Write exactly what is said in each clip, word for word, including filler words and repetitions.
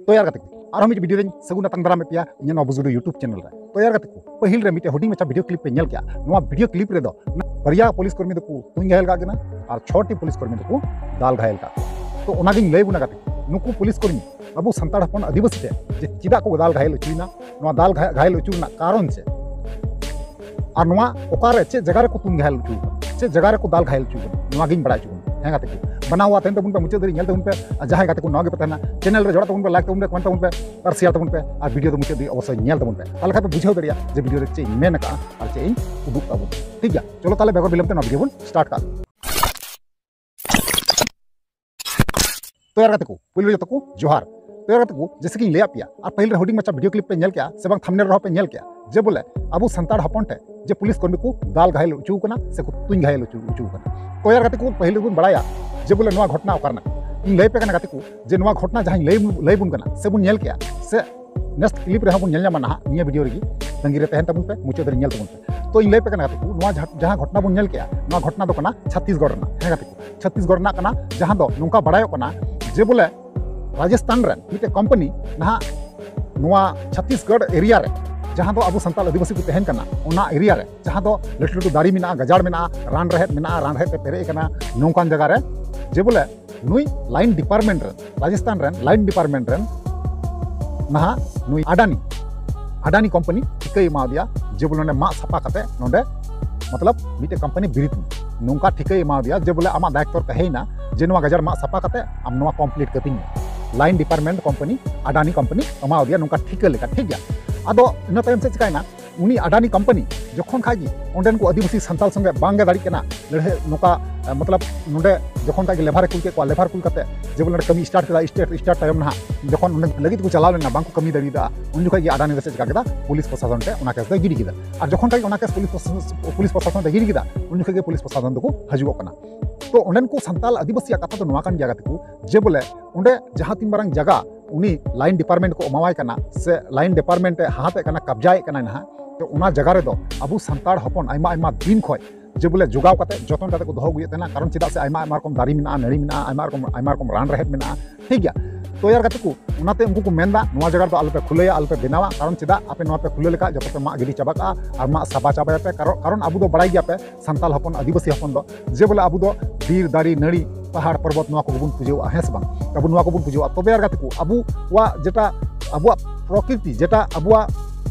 ᱛᱚ ᱭᱟᱨ ᱜᱟᱛᱮ ᱠᱚ, ᱟᱨᱦᱚᱸ ᱢᱤᱫ ᱵᱷᱤᱰᱤᱭᱳ ᱨᱮᱧ ᱥᱟᱹᱜᱩᱱ ᱟᱛᱟᱝ ᱫᱟᱨᱟᱢᱮᱫ ᱯᱮᱭᱟ ᱤᱧᱟᱹᱜ ᱱᱚᱣᱟ ᱵᱩᱡᱩᱰᱩ YouTube ᱪᱮᱱᱮᱞ ᱨᱮ᱾ ᱛᱚ ᱭᱟᱨ ᱜᱟᱛᱮ ᱠᱚ, ᱯᱟᱹᱦᱤᱞ ᱨᱮ ᱢᱤᱫᱴᱮᱡ ᱦᱩᱰᱤᱧ ᱢᱟᱪᱷᱟ ᱵᱷᱤᱰᱤᱭᱳ ᱠᱞᱤᱯ ᱯᱮ ᱧᱮᱞ ᱠᱮᱜᱼᱟ᱾ ᱱᱚᱣᱟ ᱵᱷᱤᱰᱤᱭᱳ ᱠᱞᱤᱯ ᱨᱮᱫᱚ ᱵᱟᱨᱭᱟ ᱯᱩᱞᱤᱥ ᱠᱚᱨᱢᱤ ᱫᱚᱠᱚ ᱛᱩᱧ ᱜᱷᱟᱭᱮᱞ ᱠᱟᱜ ᱠᱤᱱᱟ ᱟᱨ ᱪᱷᱚᱴᱤ ᱯᱩᱞᱤᱥ ᱠᱚᱨᱢᱤ ᱫᱚᱠᱚ ᱫᱟᱞ ᱜᱷᱟᱭᱮᱞ ᱠᱟᱜ ᱠᱚᱣᱟ᱾ ᱛᱚ ᱚᱱᱟᱜᱤᱧ ᱞᱟᱹᱭ ᱵᱚᱱᱟ ᱜᱟᱛᱮ ᱠᱚ, ᱱᱩᱠᱩ ᱯᱩᱞᱤᱥ ᱠᱚᱨᱢᱤ ᱟᱵᱚ ᱥᱟᱱᱛᱟᱲ ᱦᱚᱯᱚᱱ ᱟᱹᱫᱤᱵᱟᱹᱥᱤ ᱴᱷᱮᱱ ᱡᱮ ᱪᱮᱫᱟᱜ ᱠᱚ ᱫᱟᱞ ᱜᱷᱟᱭᱮᱞ ᱦᱚᱪᱚᱭᱮᱱᱟ, ᱱᱚᱣᱟ ᱫᱟᱞ ᱜᱷᱟ-, ᱜᱷᱟᱭᱮᱞ ᱦᱚᱪᱚ ᱨᱮᱱᱟᱜ ᱠᱟᱨᱚᱱ ᱪᱮᱫ? ᱟᱨ ᱱᱚᱣᱟ ᱚᱠᱟᱨᱮ, ᱪᱮᱫ ᱡᱟᱭᱜᱟ ᱨᱮᱠᱚ ᱛᱩᱧ ᱜᱷᱟᱭᱮᱞ ᱦᱚᱪᱚ ᱠᱟᱱᱟ, ᱪᱮᱫ ᱡᱟᱭᱜᱟ ᱨᱮᱠᱚ ᱫᱟᱞ ᱜᱷᱟᱭᱮᱞ ᱦᱚᱪᱚ ᱠᱟᱱᱟ, ᱱᱚᱣᱟ ᱜᱤᱧ ᱵᱟᱲᱟᱭ ᱦᱚᱪᱚ ᱵᱚᱱᱟ᱾ ᱦᱮᱸ ᱜᱟᱛᱮ ᱠᱚ, ᱵᱮᱱᱟᱣ ᱟᱛᱮᱱ ᱛᱟᱵᱚᱱ ᱯᱮ, ᱢᱩᱪᱟᱹᱫ ᱫᱷᱟᱹᱨᱤᱡ ᱧᱮᱞ ᱛᱟᱵᱚᱱ ᱯᱮ᱾ ᱟᱨ ᱡᱟᱦᱟᱸᱭ ᱜᱟᱛᱮ ᱠᱚ ᱱᱟᱣᱟ ᱜᱮᱯᱮ ᱛᱟᱦᱮᱱᱟ, ᱪᱮᱱᱮᱞ ᱨᱮ ᱡᱚᱲᱟᱜ ᱛᱟᱵᱚᱱ ᱯᱮ, ᱞᱟᱭᱤᱠ ᱛᱟᱵᱚᱱ ᱯᱮ, ᱠᱚᱢᱮᱱᱴ ᱛᱟᱵᱚᱱ ᱯᱮ ᱟᱨ ᱥᱮᱭᱟᱨ ᱛᱟᱵᱚᱱ ᱯᱮ᱾ ᱟᱨ ᱵᱷᱤᱰᱤᱭᱳ ᱫᱚ ᱢᱩᱪᱟᱹᱫ ᱫᱷᱟᱹᱨᱤᱡ ᱚᱵᱚᱥᱥᱳᱭ ᱧᱮᱞ ᱛᱟᱵᱚᱱ ᱯᱮ, ᱛᱟᱦᱚᱞᱮ ᱠᱷᱟᱱ ᱯᱮ ᱵᱩᱡᱷᱟᱹᱣ ᱫᱟᱲᱮᱭᱟᱜᱼᱟ ᱡᱮ ᱵᱷᱤᱰᱤᱭᱳ ᱨᱮ ᱪᱮᱫ ᱤᱧ ᱢᱮᱱ ᱟᱠᱟᱫᱼᱟ ᱟᱨ ᱪᱮᱫ ᱤᱧ ᱩᱫᱩᱜ ᱟᱠᱟᱫ ᱵᱚᱱᱟ᱾ ᱴᱷᱤᱠ ᱜᱮᱭᱟ, ᱪᱚᱞᱚ ᱛᱟᱦᱚᱞᱮ ᱵᱮᱜᱚᱨ ᱵᱤᱞᱚᱢ ᱛᱮ ᱱᱚᱣᱟ ᱵᱷᱤᱰᱤᱭᱳ ᱵᱚᱱ ᱥᱴᱟᱨᱴ ᱠᱟᱜᱼᱟ᱾ ᱛᱚ ᱭᱟᱨ ᱜᱟᱛᱮ ᱠᱚ, ᱯᱳᱭᱞᱳ ᱡᱚᱛᱚ ᱠᱚ ᱡᱚᱦᱟᱨ᱾ ᱛᱚ ᱭᱟᱨ ᱜᱟᱛᱮ ᱠᱚ, ᱡᱮᱥᱮ ᱠᱤᱧ ᱞᱟᱹᱭᱟᱫ ᱯᱮᱭᱟ ᱟᱨ ᱯᱟᱹᱦᱤᱞ ᱨᱮ ᱦᱩᱰᱤᱧ ᱢᱟᱪᱷᱟ ᱵᱷᱤᱰᱤᱭᱳ ᱠᱞᱤᱯ ᱯᱮ ᱧᱮᱞ ᱠᱮᱜᱼᱟ ᱥᱮ ᱵᱟᱝ, ᱛᱷᱟᱢᱵᱱᱮᱞ ᱨᱮᱦᱚᱸ ᱯᱮ ᱧᱮᱞ ᱠᱮᱜᱼᱟ, ᱡᱮ ᱵᱚᱞᱮ ᱟᱵᱚ ᱥᱟᱱᱛᱟᱲ ᱦᱚᱯᱚᱱ ᱴᱷᱮᱱ ᱡᱮ ᱯᱩᱞᱤᱥ ᱠᱚᱨᱢᱤ ᱠᱚ ᱫᱟᱞ ᱜᱷᱟᱭᱮᱞ ᱦᱚᱪᱚ ᱠᱟᱱᱟ ᱥᱮ ᱠᱚ ᱛᱩᱧ ᱜᱷᱟᱭᱮᱞ ᱦᱚᱪᱚ, ᱦᱚᱪᱚ ᱠᱟᱱᱟ᱾ ᱛᱚ ᱭᱟᱨ ᱜᱟᱛᱮ ᱠᱚ, ᱯᱟᱹᱦᱤᱞ ᱨᱮᱵᱚᱱ ᱵᱟᱲᱟᱭᱟ ᱡᱮ ᱵᱚᱞᱮ ᱱᱚᱣᱟ ᱜᱷᱚᱴᱱᱟ ᱚᱠᱟ ᱨᱮᱱᱟᱜ᱾ ᱤᱧ ᱞᱟᱹᱭ ᱯᱮ ᱠᱟᱱᱟ ᱜᱟᱛᱮ ᱠᱚ, ᱡᱮ ᱱᱚᱣᱟ ᱜᱷᱚᱴᱱᱟ ᱡᱟᱦᱟᱸᱧ ᱞᱟᱹᱭ, ᱞᱟᱹᱭ ᱵᱚᱱ ᱠᱟᱱᱟ ᱥᱮ ᱵᱚᱱ ᱧᱮᱞ ᱠᱮᱜᱼᱟ ᱥᱮ ᱱᱮᱠᱥᱴ ᱠᱞᱤᱯ ᱨᱮᱦᱚᱸ ᱵᱚᱱ ᱧᱮᱞ ᱧᱟᱢᱟ ᱱᱟᱦᱟᱜ, ᱱᱤᱭᱟᱹ ᱵᱷᱤᱰᱤᱭᱳ ᱨᱮᱜᱮ ᱛᱟᱺᱜᱤ ᱨᱮ ᱛᱟᱦᱮᱱ ᱛᱟᱵᱚᱱ ᱯᱮ, ᱢᱩᱪᱟᱹᱫ ᱫᱷᱟᱹᱨᱤᱡ ᱧᱮᱞ ᱛᱟᱵᱚᱱ ᱯᱮ᱾ ᱛᱚ ᱤᱧ ᱞᱟᱹᱭ ᱯᱮ ᱠᱟᱱᱟ ᱜᱟᱛᱮ ᱠᱚ, ᱱᱚᱣᱟ ᱡᱟᱦᱟᱸ, ᱡᱟᱦᱟᱸ ᱜᱷᱚᱴᱱᱟ ᱵᱚᱱ ᱧᱮᱞ ᱠᱮᱜᱼᱟ, ᱱᱚᱣᱟ ᱜᱷᱚᱴᱱᱟ ᱫᱚ ᱠᱟᱱᱟ ᱪᱷᱟᱛᱤᱥᱜᱚᱲ ᱨᱮᱱᱟᱜ᱾ ᱦᱮᱸ ᱜᱟᱛᱮ ᱠᱚ, ᱪᱷᱟᱛᱤᱥᱜᱚᱲ ᱨᱮᱱᱟᱜ ᱠᱟᱱᱟ, ᱡᱟᱦᱟᱸ ᱫᱚ ᱱᱚᱝᱠᱟ ᱵᱟᱲᱟᱭᱚᱜ ᱠᱟᱱᱟ ᱡᱮ ᱵᱚᱞᱮ ᱨᱟᱡᱚᱥᱛᱷᱟᱱ ᱨᱮᱱ ᱢᱤᱫᱴᱮᱡ ᱠᱳᱢᱯᱟᱱᱤ ᱱᱟᱦᱟᱜ ᱱᱚᱣᱟ ᱪᱷᱟᱛᱤᱥᱜᱚᱲ ᱮᱨᱤᱭᱟ ᱨᱮ, ᱡᱟᱦᱟᱸ ᱫᱚ ᱟᱵᱚ ᱥᱟᱱᱛᱟᱲ ᱟᱹᱫᱤᱵᱟᱹᱥᱤ ᱠᱚ ᱛᱟᱦᱮᱱ ᱠᱟᱱᱟ, ᱚᱱᱟ ᱮᱨᱤᱭᱟ ᱨᱮ ᱡᱟᱦᱟᱸ ᱫᱚ ᱞᱟᱹᱴᱩ ᱞᱟᱹᱴᱩ ᱫᱟᱨᱮ ᱢᱮᱱᱟᱜᱼᱟ, ᱜᱟᱡᱟᱲ ᱢᱮᱱᱟᱜᱼᱟ, ᱨᱟᱱ ᱨᱮᱦᱮᱫ ᱢᱮᱱᱟᱜᱼᱟ, ᱨᱟᱱ ᱨᱮᱦᱮᱫ ᱛᱮ ᱯᱮᱨᱮᱡ ᱟᱠᱟᱱᱟ, ᱱᱚᱝᱠᱟᱱ ᱡᱟᱭᱜᱟ ᱨᱮ ᱡᱮ ᱵᱚᱞᱮ ᱱᱩᱭ ᱞᱟᱭᱤᱱ ᱰᱤᱯᱟᱨᱴᱢᱮᱱᱴ ᱨᱮᱱ, ᱨᱟᱡᱚᱥᱛᱷᱟᱱ ᱨᱮᱱ ᱞᱟᱭᱤᱱ ᱰᱤᱯᱟᱨᱴᱢᱮᱱᱴ ᱨᱮᱱ ᱱᱟᱦᱟᱜ ᱱᱩᱭ ᱟᱰᱟᱱᱤ, ᱟᱰᱟᱱᱤ ᱠᱳᱢᱯᱟᱱᱤ ᱴᱷᱤᱠᱟᱹᱭ ᱮᱢᱟᱣᱟᱫᱮᱭᱟ ᱡᱮ ᱵᱚᱞᱮ ᱱᱚᱰᱮ ᱢᱟᱜ ᱥᱟᱯᱷᱟ ᱠᱟᱛᱮ ᱱᱚᱰᱮ ᱢᱚᱛᱞᱚᱵ ᱢᱤᱫᱴᱮᱡ ᱠᱳᱢᱯᱟᱱᱤ ᱵᱤᱨᱤᱫ ᱢᱮ᱾ ᱱᱚᱝᱠᱟ ᱴᱷᱤᱠᱟᱹᱭ ᱮᱢᱟᱣᱟᱫᱮᱭᱟ ᱡᱮ ᱵᱚᱞᱮ ᱟᱢᱟᱜ ᱫᱟᱭᱤᱛᱛᱚ ᱛᱟᱦᱮᱸᱭᱮᱱᱟ ᱡᱮ ᱱᱚᱣᱟ ᱜᱟᱡᱟᱲ ᱢᱟᱜ ᱥᱟᱯᱷᱟ ᱠᱟᱛᱮ ᱟᱢ ᱱᱚᱣᱟ ᱠᱚᱢᱯᱞᱤᱴ ᱠᱟᱹᱛᱤᱧ ᱢᱮ᱾ Line department company, Adani company ᱮᱢᱟᱣᱟᱫᱮᱭᱟ ᱱᱚᱝᱠᱟ ᱴᱷᱤᱠᱟᱹ ᱞᱮᱠᱟ, ᱴᱷᱤᱠ ᱜᱮᱭᱟ᱾ ᱟᱫᱚ ᱤᱱᱟᱹ ᱛᱟᱭᱚᱢ ᱪᱮᱫ ᱪᱤᱠᱟᱭᱮᱱᱟ? ᱩᱱᱤ ᱟᱰᱟᱱᱤ ᱠᱳᱢᱯᱟᱱᱤ ᱡᱚᱠᱷᱚᱱ ᱠᱷᱟᱡ ᱜᱮ ᱚᱸᱰᱮᱱ ᱠᱚ ᱟᱹᱫᱤᱵᱟᱹᱥᱤ ᱥᱟᱱᱛᱟᱞ ᱥᱚᱸᱜᱮ ᱵᱟᱝ ᱜᱮ ᱫᱟᱲᱮᱜ ᱠᱟᱱᱟ ᱞᱟᱹᱲᱦᱟᱹᱭ, ᱱᱚᱝᱠᱟ, ᱮ, ᱢᱚᱛᱞᱚᱵ ᱱᱚᱸᱰᱮ ᱡᱚᱠᱷᱚᱱ ᱠᱷᱟᱡ ᱜᱮ ᱞᱮᱵᱷᱟᱨᱮ ᱠᱩᱞ ᱠᱮᱫ ᱠᱚᱣᱟ, ᱞᱮᱵᱷᱟᱨ ᱠᱩᱞ ᱠᱟᱛᱮ ᱡᱮ ᱵᱚᱞᱮ ᱱᱚᱸᱰᱮ ᱠᱟᱹᱢᱤ ᱥᱴᱟᱨᱴ ᱠᱮᱫᱟ, ᱥᱴᱟᱨᱴ, ᱥᱴᱟᱨᱴ ᱛᱟᱭᱚᱢ ᱱᱟᱦᱟᱜ ᱡᱚᱠᱷᱚᱱ ᱚᱸᱰᱮ ᱞᱟᱹᱜᱤᱫ ᱠᱚ ᱪᱟᱞᱟᱣ ᱞᱮᱱᱟ, ᱵᱟᱝ ᱠᱚ ᱠᱟᱹᱢᱤ ᱫᱟᱲᱮᱭᱟᱫᱟ, ᱩᱱ ᱡᱚᱠᱷᱚᱡ ᱜᱮ ᱟᱰᱟᱱᱤ ᱫᱚ ᱪᱮᱫ ᱪᱤᱠᱟ ᱠᱮᱫᱟ? ᱯᱩᱞᱤᱥ ᱯᱨᱚᱥᱟᱥᱚᱱ ᱴᱷᱮᱡ ᱚᱱᱟ ᱠᱮᱥ ᱫᱚᱭ ᱜᱤᱰᱤ ᱠᱮᱫᱟ᱾ ᱟᱨ ᱡᱚᱠᱷᱚᱱ ᱠᱷᱟᱡ ᱜᱮ ᱚᱱᱟ ᱠᱮᱥ ᱯᱩᱞᱤᱥ ᱯᱨᱚᱥᱟᱥᱚᱱ, ᱯᱩᱞᱤᱥ ᱯᱨᱚᱥᱟᱥᱚᱱ ᱴᱷᱮᱡ ᱜᱤᱰᱤ ᱠᱮᱫᱟ, ᱩᱱ ᱡᱚᱠᱷᱚᱡ ᱜᱮ ᱯᱩᱞᱤᱥ ᱯᱨᱚᱥᱟᱥᱚᱱ ᱫᱚᱠᱚ ᱦᱤᱡᱩᱜᱚᱜ ᱠᱟᱱᱟ᱾ ᱛᱚ ᱚᱸᱰᱮᱱ ᱠᱚ ᱥᱟᱱᱛᱟᱞ ᱟᱹᱫᱤᱵᱟᱹᱥᱤᱭᱟᱜ ᱠᱟᱛᱷᱟ ᱫᱚ ᱱᱚᱣᱟ ᱠᱟᱱ ᱜᱮᱭᱟ ᱜᱟᱛᱮ ᱠᱚ, ᱡᱮ ᱵᱚᱞᱮ ᱚᱸᱰᱮ ᱡᱟᱦᱟᱸ ᱛᱤᱱ ᱢᱟᱨᱟᱝ ᱡᱟᱭᱜᱟ ᱩᱱᱤ ᱞᱟᱭᱤᱱ ᱰᱤᱯᱟᱨᱴᱢᱮᱱᱴ ᱠᱚ ᱮᱢᱟᱣᱟᱭ ᱠᱟᱱᱟ ᱥᱮ ᱞᱟᱭᱤᱱ ᱰᱤᱯᱟᱨᱴᱢᱮᱱᱴ ᱮ ᱦᱟᱛᱮᱫ ᱠᱟᱱᱟ, ᱠᱟᱵᱽᱡᱟᱭᱮᱫ ᱠᱟᱱᱟᱭ ᱱᱟᱦᱟᱜ, ᱛᱚ ᱚᱱᱟ ᱡᱟᱭᱜᱟ ᱨᱮᱫᱚ ᱟᱵᱚ ᱥᱟᱱᱛᱟᱲ ᱦᱚᱯᱚᱱ ᱟᱭᱢᱟ ᱟᱭᱢᱟ ᱫᱤᱱ ᱠᱷᱚᱡ ᱡᱮ ᱵᱚᱞᱮ ᱡᱚᱜᱟᱣ ᱠᱟᱛᱮ ᱡᱚᱛᱚᱱ ᱠᱟᱛᱮ ᱠᱚ ᱫᱚᱦᱚ ᱟᱹᱜᱩᱭᱮᱫ ᱛᱟᱦᱮᱱᱟ᱾ ᱠᱟᱨᱚᱱ ᱪᱮᱫᱟᱜ ᱥᱮ ᱟᱭᱢᱟ ᱟᱭᱢᱟ ᱨᱚᱠᱚᱢ ᱫᱟᱨᱮ ᱢᱮᱱᱟᱜᱼᱟ, ᱱᱟᱹᱲᱤ ᱢᱮᱱᱟᱜᱼᱟ, ᱟᱭᱢᱟ ᱨᱚᱠᱚᱢ, ᱟᱭᱢᱟ ᱨᱚᱠᱚᱢ ᱨᱟᱱ ᱨᱮᱦᱮᱫ ᱢᱮᱱᱟᱜᱼᱟ, ᱴᱷᱤᱠ ᱜᱮᱭᱟ᱾ ᱛᱚ ᱭᱟᱨ ᱜᱟᱛᱮ ᱠᱚ, ᱚᱱᱟᱛᱮ ᱩᱱᱠᱩ ᱠᱚ ᱢᱮᱱᱫᱟ, ᱱᱚᱣᱟ ᱡᱟᱭᱜᱟ ᱨᱮᱫᱚ ᱟᱞᱚᱯᱮ ᱠᱷᱩᱞᱟᱹᱭᱟ, ᱟᱞᱚᱯᱮ ᱵᱮᱱᱟᱣᱟ᱾ ᱠᱟᱨᱚᱱ ᱪᱮᱫᱟᱜ? ᱟᱯᱮ ᱱᱚᱣᱟ ᱯᱮ ᱠᱷᱩᱞᱟᱹᱣ ᱞᱮᱠᱷᱟᱱ ᱡᱚᱛᱚ ᱯᱮ ᱢᱟᱜ ᱜᱤᱰᱤ ᱪᱟᱵᱟ ᱠᱟᱜᱼᱟ ᱟᱨ ᱢᱟᱜ ᱥᱟᱵᱟ ᱪᱟᱵᱟᱭᱟᱯᱮ᱾ ᱠᱟᱨᱚᱱ, ᱠᱟᱨᱚᱱ ᱟᱵᱚ ᱫᱚ ᱵᱟᱲᱟᱭ ᱜᱮᱭᱟᱯᱮ, ᱥᱟᱱᱛᱟᱲ ᱦᱚᱯᱚᱱ, ᱟᱹᱫᱤᱵᱟᱹᱥᱤ ᱦᱚᱯᱚᱱ ᱫᱚ, ᱡᱮ ᱵᱚᱞᱮ ᱟᱵᱚ ᱫᱚ ᱵᱤᱨ, ᱫᱟᱨᱮ, ᱱᱟᱹᱲᱤ, ᱯᱟᱦᱟᱲ, ᱯᱚᱨᱵᱚᱛ, ᱱᱚᱣᱟ ᱠᱚᱜᱮ ᱵᱚᱱ ᱯᱩᱡᱟᱹᱣᱟᱜᱼᱟ, ᱦᱮᱸ ᱥᱮ ᱵᱟᱝ? ᱟᱵᱚ ᱱᱚᱣᱟ ᱠᱚᱵᱚᱱ ᱯᱩᱡᱟᱹᱣᱟᱜᱼᱟ᱾ ᱛᱚᱵᱮ ᱭᱟᱨ ᱜᱟᱛᱮ ᱠᱚ, ᱟᱵᱚᱣᱟᱜ ᱡᱮᱴᱟ, ᱟᱵᱚᱣᱟᱜ ᱯᱨᱚᱠᱨᱤᱛᱤ, ᱡᱮᱴᱟ ᱟᱵᱚᱣᱟᱜ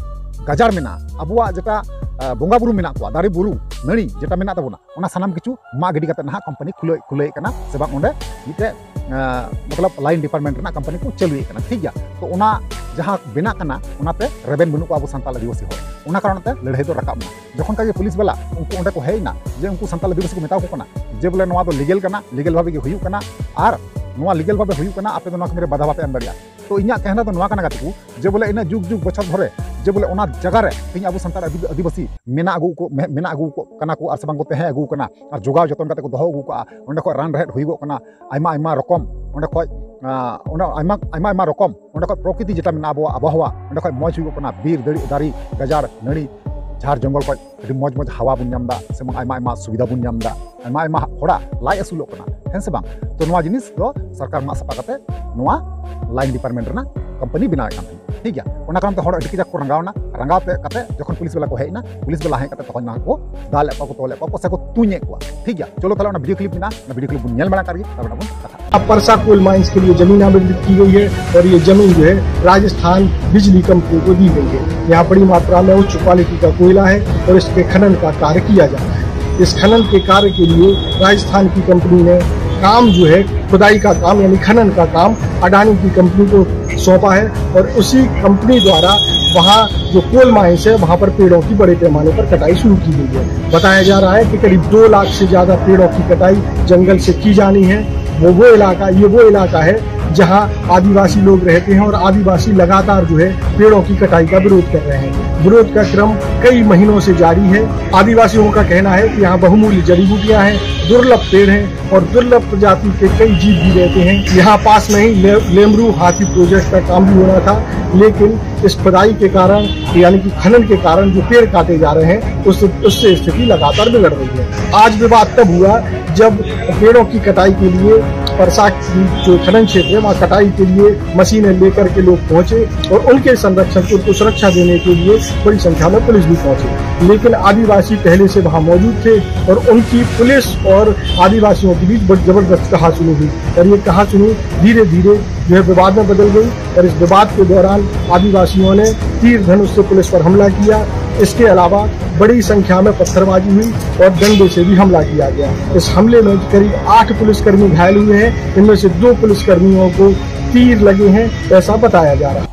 ᱜᱟᱡᱟᱲ ᱢᱮᱱᱟᱜᱼᱟ, ᱟᱵᱚᱣᱟᱜ ᱡᱮᱴᱟ, ᱟᱸ, ᱵᱚᱸᱜᱟ ᱵᱩᱨᱩ ᱢᱮᱱᱟᱜ ᱠᱚᱣᱟ, ᱫᱟᱨᱮ ᱵᱩᱨᱩ, ᱱᱟᱹᱲᱤ ᱡᱮᱴᱟ ᱢᱮᱱᱟᱜ ᱛᱟᱵᱚᱱᱟ, ᱚᱱᱟ ᱥᱟᱱᱟᱢ ᱠᱤᱪᱷᱩ ᱢᱟᱜ ᱜᱤᱰᱤ ᱠᱟᱛᱮ ᱱᱟᱦᱟᱜ ᱠᱳᱢᱯᱟᱱᱤ ᱠᱷᱩᱞᱟᱹᱣ, ᱠᱷᱩᱞᱟᱹᱣᱮᱫ ᱠᱟᱱᱟ, ᱥᱮ ᱵᱟᱝ ᱚᱸᱰᱮ ᱢᱤᱫᱴᱮᱡ, ᱟᱸ, ᱢᱚᱛᱞᱚᱵ line department ᱨᱮᱱᱟᱜ ᱠᱳᱢᱯᱟᱱᱤ ᱠᱚ ᱪᱟᱹᱞᱩᱭᱮᱫ ᱠᱟᱱᱟ, ᱴᱷᱤᱠ ᱜᱮᱭᱟ᱾ ᱛᱚ ᱚᱱᱟ ᱡᱟᱦᱟᱸ ᱵᱮᱱᱟᱜ ᱠᱟᱱᱟ, ᱚᱱᱟᱛᱮ ᱨᱮᱵᱮᱱ ᱵᱟᱹᱱᱩᱜ ᱠᱚᱣᱟ ᱟᱵᱚ ᱥᱟᱱᱛᱟᱲ ᱟᱹᱫᱤᱵᱟᱹᱥᱤ ᱦᱚᱲ, ᱚᱱᱟ ᱠᱟᱨᱚᱱ ᱛᱮ ᱞᱟᱹᱲᱦᱟᱹᱭ ᱫᱚ ᱨᱟᱠᱟᱵ ᱮᱱᱟ᱾ ᱡᱚᱠᱷᱚᱱ ᱠᱷᱟᱱ ᱜᱮ ᱯᱩᱞᱤᱥ ᱵᱟᱞᱟ ᱩᱱᱠᱩ ᱚᱸᱰᱮ ᱠᱚ ᱦᱮᱡ ᱮᱱᱟ, ᱡᱮ ᱩᱱᱠᱩ ᱥᱟᱱᱛᱟᱲ ᱟᱹᱫᱤᱵᱟᱹᱥᱤ ᱠᱚ ᱢᱮᱛᱟ ᱠᱚ ᱠᱟᱱᱟ ᱡᱮ ᱵᱚᱞᱮ ᱱᱚᱣᱟ ᱫᱚ legal ᱠᱟᱱᱟ, legal ᱵᱷᱟᱵᱮ ᱜᱮ ᱦᱩᱭᱩᱜ ᱠᱟᱱᱟ, ᱟᱨ ᱱᱚᱣᱟ legal ᱵᱷᱟᱵᱮ ᱦᱩᱭᱩᱜ ᱠᱟᱱᱟ, ᱟᱯᱮ ᱫᱚ ᱱᱚᱣᱟ ᱠᱟᱹᱢᱤ ᱨᱮ ᱵᱟᱫᱷᱟ ᱵᱟᱯᱮ ᱮᱢ ᱫᱟᱲᱮᱭᱟᱜᱼᱟ᱾ ᱛᱚ ᱤᱧᱟᱹᱜ ᱠᱟᱦᱱᱟ ᱫᱚ ᱱᱚᱣᱟ ᱠᱟᱱᱟ ᱜᱟᱛᱮ ᱠᱚ, ᱡᱮ ᱵᱚᱞᱮ ᱤᱱᱟᱹ ᱡᱩᱜᱽ ᱡᱩᱜᱽ ᱵᱚᱪᱷᱚᱨ ᱫᱷᱚᱨᱮ ᱡᱮ ᱵᱚᱞᱮ ᱚᱱᱟ ᱡᱟᱭᱜᱟ ᱨᱮ ᱛᱮᱦᱮᱧ ᱟᱵᱚ ᱥᱟᱱᱛᱟᱲ ᱟᱹᱫᱤ-, ᱟᱹᱫᱤᱵᱟᱹᱥᱤ ᱢᱮᱱᱟᱜ ᱟᱹᱜᱩ ᱠᱚ, ᱢᱮ-, ᱢᱮᱱᱟᱜ ᱟᱹᱜᱩ ᱠᱚ ᱠᱟᱱᱟ ᱠᱚ ᱟᱨ ᱥᱮ ᱵᱟᱝ ᱠᱚ ᱛᱟᱦᱮᱸ ᱟᱹᱜᱩ ᱠᱟᱱᱟ ᱟᱨ ᱡᱚᱜᱟᱣ ᱡᱚᱛᱚᱱ ᱠᱟᱛᱮ ᱠᱚ ᱫᱚᱦᱚ ᱟᱹᱜᱩ ᱠᱟᱜᱼᱟ᱾ ᱚᱸᱰᱮ ᱠᱷᱚᱱ ᱨᱟᱱ ᱨᱮᱦᱮᱫ ᱦᱩᱭᱩᱜᱚᱜ ᱠᱟᱱᱟ, ᱟᱭᱢᱟ ᱟᱭᱢᱟ ᱨᱚᱠᱚᱢ, ᱚᱸᱰᱮ ᱠᱷᱚᱱ, ᱟᱸ, ᱚᱸᱰᱮ ᱟᱭᱢᱟ, ᱟᱭᱢᱟ ᱟᱭᱢᱟ ᱨᱚᱠᱚᱢ ᱚᱸᱰᱮ ᱠᱷᱚᱱ ᱯᱨᱚᱠᱨᱤᱛᱤ ᱡᱮᱴᱟ ᱢᱮᱱᱟᱜᱼᱟ, ᱟᱵᱚᱣᱟᱜ ᱟᱵᱚᱦᱟᱣᱟ, ᱚᱸᱰᱮ ᱠᱷᱚᱱ ᱢᱚᱡᱽ ᱦᱩᱭᱩᱜᱚᱜ ᱠᱟᱱᱟ᱾ ᱵᱤᱨ, ᱫᱟᱨᱮ, ᱫᱟᱨᱮ, ᱜᱟᱡᱟᱲ, ᱱᱟᱹᱲᱤ, ᱡᱷᱟᱲ ᱡᱚᱝᱜᱚᱞ ᱠᱷᱚᱱ ᱟᱹᱰᱤ ᱢᱚᱡᱽ ᱢᱚᱡᱽ ᱦᱟᱣᱟ ᱵᱚᱱ ᱧᱟᱢ ᱮᱫᱟ, ᱥᱮ ᱵᱟᱝ ᱟᱭᱢᱟ ᱟᱭᱢᱟ ᱥᱩᱵᱤᱫᱷᱟ ᱵᱚᱱ ᱧᱟᱢ ᱮᱫᱟ, ᱟᱭᱢᱟ ᱟᱭᱢᱟ ᱦᱚᱲᱟᱜ ᱞᱟᱡ ᱟᱹᱥᱩᱞᱚᱜ ᱠᱟᱱᱟ, ᱦᱮᱸ ᱥᱮ ᱵᱟᱝ? ᱛᱚ ᱱᱚᱣᱟ ᱡᱤᱱᱤᱥ ᱫᱚ ᱥᱚᱨᱠᱟᱨ ᱢᱟᱜ ᱥᱟᱯᱷᱟ ᱠᱟᱛᱮ ᱱᱚᱣᱟ line department ᱨᱮᱱᱟᱜ ᱠᱳᱢᱯᱟᱱᱤ ᱵᱮᱱᱟᱣᱮᱫ ᱠᱟᱱ ᱛᱟᱦᱮᱸᱫ, ᱴᱷᱤᱠ ᱜᱮᱭᱟ᱾ ᱚᱱᱟ ᱠᱟᱨᱚᱱ ᱛᱮ ᱦᱚᱲ ᱟᱹᱰᱤ ᱠᱟᱡᱟᱠ ᱠᱚ ᱨᱟᱸᱜᱟᱣ ᱮᱱᱟ, ᱨᱟᱸᱜᱟᱣ ᱛᱮ ᱠᱟᱛᱮ ᱡᱚᱠᱷᱚᱱ ᱯᱩᱞᱤᱥ ᱵᱟᱞᱟ ᱠᱚ ᱦᱮᱡ ᱮᱱᱟ, ᱯᱩᱞᱤᱥ ᱵᱟᱞᱟ ᱦᱮᱡ ᱠᱟᱛᱮ ᱛᱚᱠᱷᱚᱱ ᱱᱚᱣᱟ ᱠᱚ ᱫᱟᱞ ᱮᱫ ᱠᱚᱣᱟ ᱠᱚ, ᱛᱚᱞ ᱮᱫ ᱠᱚᱣᱟ ᱠᱚ, ᱥᱮ ᱠᱚ ᱛᱩᱧ ᱮᱫ ᱠᱚᱣᱟ, ᱴᱷᱤᱠ ᱜᱮᱭᱟ᱾ ᱪᱚᱞᱚ ᱛᱟᱦᱞᱮ ᱚᱱᱟ video clip ᱢᱮᱱᱟᱜᱼᱟ, ᱚᱱᱟ video clip ᱵᱚᱱ ᱧᱮᱞ ᱢᱟᱲᱟᱝ ᱠᱟᱜ ᱨᱮᱜᱮ, ᱛᱟᱨᱯᱚᱨᱮ ᱵᱚᱱ ᱠᱟᱛᱷᱟᱜᱼᱟ᱾ अब परसा कोल माइंस के लिए जमीन आवंटित की गई है और ये जमीन जो है राजस्थान बिजली कंपनी को दी गई है। यहाँ बड़ी मात्रा में उच्च क्वालिटी का कोयला है और इसके खनन का कार्य किया जा रहा है। इस खनन के कार्य के लिए राजस्थान की कंपनी ने काम जो है, खुदाई का काम यानी खनन का काम अडानी की कंपनी को सौंपा है और उसी कंपनी द्वारा वहाँ जो कोल माइंस है, वहाँ पर पेड़ों की बड़े पैमाने पर कटाई शुरू की गई है। बताया जा रहा है कि करीब दो लाख से ज्यादा पेड़ों की कटाई जंगल से की जानी है। वो वो इलाका ये वो इलाका है जहाँ आदिवासी लोग रहते हैं और आदिवासी लगातार जो है पेड़ों की कटाई का विरोध कर रहे हैं। विरोध का क्रम कई महीनों से जारी है। आदिवासियों का कहना है कि यहाँ बहुमूल्य जड़ी बूटियां हैं, दुर्लभ पेड़ हैं और दुर्लभ प्रजाति के कई जीव भी रहते हैं। यहाँ पास में ही ले, लेमरू हाथी प्रोजेक्ट का काम भी होना था, लेकिन इस खुदाई के कारण यानी कि खनन के कारण जो पेड़ काटे जा रहे हैं, उससे उससे स्थिति लगातार बिगड़ रही है। आज विवाद तब हुआ जब पेड़ों की कटाई के लिए परसा की जो खनन क्षेत्र है, वहाँ कटाई के लिए मशीनें लेकर के लोग पहुंचे और उनके संरक्षण, उनको सुरक्षा देने के लिए बड़ी संख्या में पुलिस भी पहुंची। लेकिन आदिवासी पहले से वहां मौजूद थे और उनकी पुलिस और आदिवासियों के बीच बड़ी जबरदस्त कहासुनी हुई और ये कहासुनी धीरे धीरे जो है विवाद में बदल गई और इस विवाद के दौरान आदिवासियों ने तीर धनुष से पुलिस पर हमला किया। इसके अलावा बड़ी संख्या में पत्थरबाजी हुई और डंडे से भी हमला किया गया। इस हमले में करीब आठ पुलिसकर्मी घायल हुए हैं, इनमें से दो पुलिसकर्मियों को तीर लगे हैं, ऐसा बताया जा रहा है।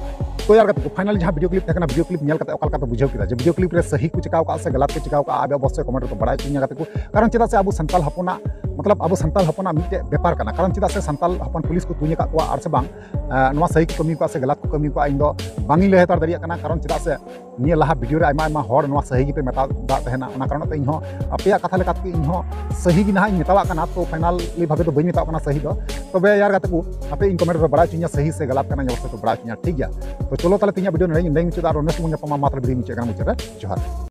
ᱛᱚ ᱭᱟᱨ ᱜᱟᱛᱮ ᱠᱚ, ᱯᱷᱟᱭᱱᱟᱞ ᱡᱟᱦᱟᱸ ᱵᱷᱤᱰᱤᱭᱳ ᱠᱞᱤᱯ ᱛᱟᱦᱮᱸ ᱠᱟᱱᱟ, ᱵᱷᱤᱰᱤᱭᱳ ᱠᱞᱤᱯ ᱧᱮᱞ ᱠᱟᱛᱮ ᱚᱠᱟ ᱞᱮᱠᱟ ᱯᱮ ᱵᱩᱡᱷᱟᱹᱣ ᱠᱮᱫᱟ? ᱡᱮ ᱵᱷᱤᱰᱤᱭᱳ ᱠᱞᱤᱯ ᱨᱮ ᱥᱟᱹᱦᱤ ᱠᱚ ᱪᱤᱠᱟᱹᱣ ᱠᱟᱜᱼᱟ ᱥᱮ ᱜᱟᱞᱟᱛ ᱠᱚ ᱪᱤᱠᱟᱹᱣ ᱠᱟᱜᱼᱟ, ᱟᱯᱮ ᱚᱵᱚᱥᱥᱳᱭ ᱠᱚᱢᱮᱱᱴ ᱨᱮ ᱵᱟᱲᱟᱭ ᱦᱚᱪᱚᱧᱟ ᱜᱟᱛᱮ ᱠᱚ᱾ ᱠᱟᱨᱚᱱ ᱪᱮᱫᱟᱜ ᱥᱮ ᱟᱵᱚ ᱥᱟᱱᱛᱟᱞ ᱦᱚᱯᱚᱱᱟᱜ, ᱢᱚᱛᱞᱚᱵ ᱟᱵᱚ ᱥᱟᱱᱛᱟᱞ ᱦᱚᱯᱚᱱᱟᱜ ᱢᱤᱫᱴᱮᱡ ᱵᱮᱯᱟᱨ ᱠᱟᱱᱟ᱾ ᱠᱟᱨᱚᱱ ᱪᱮᱫᱟᱜ ᱥᱮ ᱥᱟᱱᱛᱟᱞ ᱦᱚᱯᱚᱱ ᱯᱩᱞᱤᱥ ᱠᱚ ᱛᱩᱧ ᱟᱠᱟᱫ ᱠᱚᱣᱟ ᱟᱨ ᱥᱮ ᱵᱟᱝ, ᱱᱚᱣᱟ ᱥᱟᱹᱦᱤ ᱠᱚ ᱠᱟᱹᱢᱤ ᱠᱚᱣᱟ ᱥᱮ ᱜᱟᱞᱟᱛ ᱠᱚ ᱠᱟᱹᱢᱤ ᱠᱚᱣᱟ, ᱤᱧ ᱫᱚ ᱵᱟᱝ ᱤᱧ ᱞᱟᱹᱭ ᱦᱟᱛᱟᱲ ᱫᱟᱲᱮᱭᱟᱜ ᱠᱟᱱᱟ᱾ ᱠᱟᱨᱚᱱ ᱪᱮᱫᱟᱜ ᱥᱮ ᱱᱤᱭᱟᱹ ᱞᱟᱦᱟ ᱵᱷᱤᱰᱤᱭᱳ ᱨᱮ ᱟᱭᱢᱟ ᱟᱭᱢᱟ ᱦᱚᱲ ᱱᱚᱣᱟ ᱥᱟᱹᱦᱤ ᱜᱮᱯᱮ ᱢᱮᱛᱟᱣ ᱫᱟᱜ ᱛᱟᱦᱮᱱᱟ, ᱚᱱᱟ ᱠᱟᱨᱚᱱ ᱛᱮ ᱤᱧ ᱦᱚᱸ ᱟᱯᱮᱭᱟᱜ ᱠᱟᱛᱷᱟ ᱞᱮᱠᱟᱛᱮ ᱤᱧ ᱦᱚᱸ ᱥᱟᱹᱦᱤ ᱜᱮ ᱱᱟᱦᱟᱜ ᱤᱧ ᱢᱮᱛᱟᱣᱟᱜ ᱠᱟᱱᱟ᱾ ᱛᱚ ᱯᱷᱟᱭᱱᱟᱞᱤ ᱵᱷᱟᱵᱮ ᱫᱚ ᱵᱟᱹᱧ ᱢᱮᱛᱟᱣᱟᱜ ᱠᱟᱱᱟ ᱥᱟᱹᱦᱤ ᱫᱚ᱾ ᱛᱚᱵᱮ ᱭᱟᱨ ᱜᱟᱛᱮ ᱠᱚ, ᱟᱯᱮ ᱤᱧ ᱠᱚᱢᱮᱱᱴ ᱨᱮ ᱵᱟᱲᱟᱭ ᱦᱚᱪᱚᱧᱟ ᱥᱟᱹᱦᱤ ᱥᱮ ᱜᱟᱞᱟᱛ ᱠᱟᱱᱟ, ᱚᱵᱚᱥᱥᱳᱭ ᱯᱮ ᱵᱟᱲᱟᱭ ᱦᱚᱪᱚᱧᱟ, ᱴᱷᱤᱠ ᱜᱮᱭᱟ? ᱛᱚ ᱪᱚᱞᱚ ᱛᱟᱦᱞᱮ ᱛᱮᱦᱮᱧᱟᱜ ᱵᱷᱤᱰᱤᱭᱳ ᱱᱚᱰᱮ ᱜᱮᱧ ᱢᱩᱪᱟᱹᱫᱟ᱾ ᱟᱨ ᱱᱮᱠᱥᱴ ᱵᱚᱱ ᱧᱟᱯᱟᱢᱟ, ᱢᱟ ᱛᱟᱦᱞᱮ ᱵᱷᱤᱰᱤᱭᱳ ᱢᱩᱪᱟᱹᱫ ᱠᱟᱱᱟ, ᱢᱩᱪᱟᱹᱫ ᱨᱮ ᱡᱚᱦᱟᱨ᱾